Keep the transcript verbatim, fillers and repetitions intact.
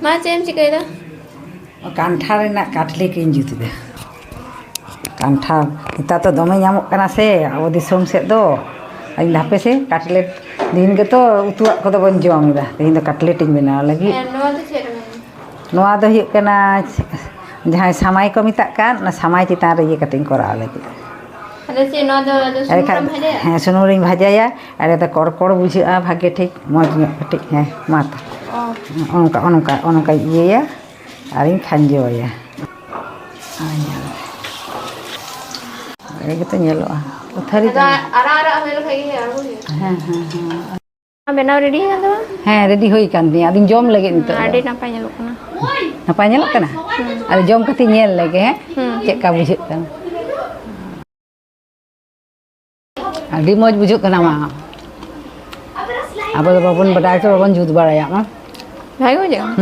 ᱢᱟ, ᱪᱮᱫ ᱮᱢ ᱪᱤᱠᱟᱹᱭᱮᱫᱟ? ᱠᱟᱱᱴᱷᱟᱲ ᱨᱮᱱᱟᱜ ᱠᱟᱴᱞᱮᱴ ᱤᱧ ᱡᱩᱛ ᱮᱫᱟ᱾ ᱠᱟᱱᱴᱷᱟᱲ ᱱᱮᱛᱟᱨ ᱫᱚ ᱫᱚᱢᱮ ᱧᱟᱢᱚᱜ ᱠᱟᱱᱟ ᱥᱮ ᱟᱵᱚ ᱫᱤᱥᱚᱢ ᱥᱮᱫ ᱫᱚ᱾ ᱤᱧ ᱫᱚ ᱦᱟᱯᱮ ᱥᱮ ᱠᱟᱴᱞᱮᱴ ᱫᱤᱱ ᱜᱮᱛᱚ ᱩᱛᱩᱣᱟᱜ ᱠᱚᱫᱚ ᱵᱚᱱ ᱡᱚᱢ ᱮᱫᱟ, ᱛᱮᱦᱮᱧ ᱫᱚ ᱠᱟᱴᱞᱮᱴ ᱤᱧ ᱵᱮᱱᱟᱣ ᱞᱟᱹᱜᱤᱫ᱾ ᱦᱮᱸ, ᱱᱚᱣᱟ ᱫᱚ ᱪᱮᱫ ᱨᱮ? ᱱᱚᱣᱟ ᱫᱚ ᱦᱩᱭᱩᱜ ᱠᱟᱱᱟ ᱡᱟᱦᱟᱸᱭ ᱥᱟᱢᱟᱭ ᱠᱚ ᱢᱮᱛᱟᱜ ᱠᱟᱱ, ᱚᱱᱟ ᱥᱟᱢᱟᱭ ᱪᱮᱛᱟᱱ ᱨᱮ ᱤᱭᱟᱹ ᱠᱟᱛᱮᱧ ᱠᱚᱨᱟᱣ ᱞᱟᱹᱜᱤᱫ᱾ ᱟᱫᱚ ᱪᱮᱫ ᱱᱚᱣᱟ ᱫᱚ, ᱟᱫᱚ ᱥᱩᱱᱩᱢ ᱮᱱᱠᱷᱟᱱ ᱨᱮᱢ ᱵᱷᱟᱡᱟᱭᱟ? ᱦᱮᱸ, ᱥᱩᱱᱩᱢ ᱨᱤᱧ ᱵᱷᱟᱡᱟᱭᱟ᱾ ᱟᱨ ᱫᱚ ᱠᱚᱲ ᱠᱚᱲ ᱵᱩᱡᱷᱟᱹᱜᱼᱟ ᱵᱷᱟᱜᱮ ᱴᱷᱤᱠ, ᱢᱚᱡᱽ ᱧᱚᱜ ᱠᱟᱹᱴᱤᱡ᱾ ᱦᱮᱸ, ᱢᱟ ᱛᱚ᱾ ᱚ᱾ ᱚᱱᱠᱟ ᱚᱱᱠᱟ ᱚᱱᱠᱟᱧ ᱤᱭᱟᱹᱭᱟ ᱟᱨᱤᱧ ᱠᱷᱟᱸᱡᱚᱭᱟ᱾ ᱟᱨ ᱧᱮᱞ ᱢᱮ᱾ ᱵᱷᱟᱜᱮ ᱜᱮᱛᱚ ᱧᱮᱞᱚᱜᱼᱟ᱾ ᱛᱷᱟᱹᱨᱤ ᱫᱚ ᱟᱫᱚ ᱟᱨᱟᱜ ᱟᱨᱟᱜ ᱦᱩᱭ ᱞᱮᱠᱷᱟᱱ ᱜᱮ ᱟᱬᱜᱚ ᱦᱩᱭᱩᱜᱼᱟ᱾ ᱦᱮᱸ, ᱦᱮᱸ, ᱦᱮᱸ᱾ ᱵᱮᱱᱟᱣ ᱨᱮᱰᱤ ᱟᱠᱟᱱ ᱛᱟᱢᱟ? ᱦᱮᱸ, ᱨᱮᱰᱤ ᱦᱩᱭ ᱟᱠᱟᱱ ᱛᱤᱧᱟᱹ᱾ ᱟᱫᱚᱧ ᱡᱚᱢ ᱞᱟᱹᱜᱤᱫ ᱱᱤᱛᱚᱜ ᱫᱚ᱾ ᱟᱹᱰᱤ ᱱᱟᱯᱟᱭ ᱧᱮᱞᱚᱜ ᱠᱟᱱᱟ᱾ ᱱᱟᱯᱟᱭ ᱧᱮᱞᱚᱜ ᱠᱟᱱᱟ? ᱟᱫᱚ ᱡᱚᱢ ᱠᱟᱛᱮ ᱧᱮᱞ ᱞᱮᱜᱮ, ᱦᱮᱸ? ᱦᱩᱸ᱾ ᱪᱮᱫ ᱞᱮᱠᱟ ᱵᱩᱡᱷᱟᱹᱜ ᱠᱟᱱᱟ? ᱟᱹᱰᱤ ᱢᱚᱡᱽ ᱵᱩᱡᱷᱟᱹᱜ ᱠᱟᱱᱟ ᱢᱟ᱾ ᱟᱵᱚ ᱫᱚ ᱵᱟᱵᱚᱱ ᱵᱟᱰᱟᱭᱟ ᱥᱮ ᱵᱟᱵᱚᱱ ᱡᱩᱛ ᱵᱟᱲᱟᱭᱟ ᱢᱟ᱾ ᱵᱷᱟᱜᱮ ᱵᱩᱡᱷᱟᱹᱜ ᱠᱟᱱᱟ?